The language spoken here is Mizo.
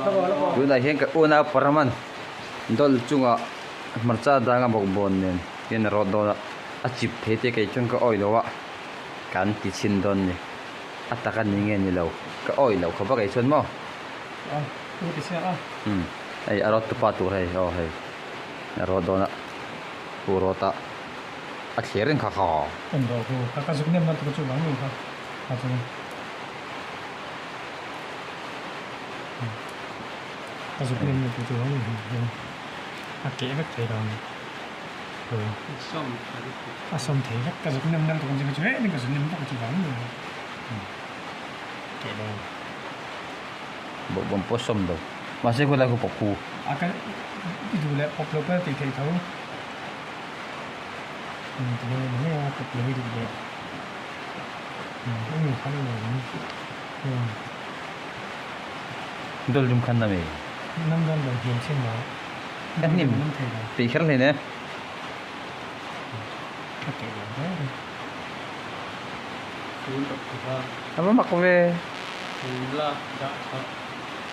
Tunah hian ka unau Paraman dawl chungah hmarcha danga bawkbawn nen hian a rawt dawn a, a chip thei te kei chuan ka awih lo a, kan ti chhin dawn ni. A tak a ni nge ni lo, ka awih loh khawp a kei chuan maw? Umm hei a rawt tupa tur hei aw hei a rawt dawn a, pu rawt a a thlir reng kha kha. Ka zuk nem na tur chu ang hian a keh vek thei lo a ni. A sawm thei vek ka zuk nem na lutuk ang chi kha chu eh ka zuk nem vak chu vang mai keh lo. Bawhbawm pawh sawm lo mahse khawilai khu pawh khu. A ka i duh leh pawp lo pawh tih theih tho. Ti hian a ni mai a pawp lo i duh leh. Dol dum khan na mi. Ka hnim tih kher hlei ne. A va mak ve.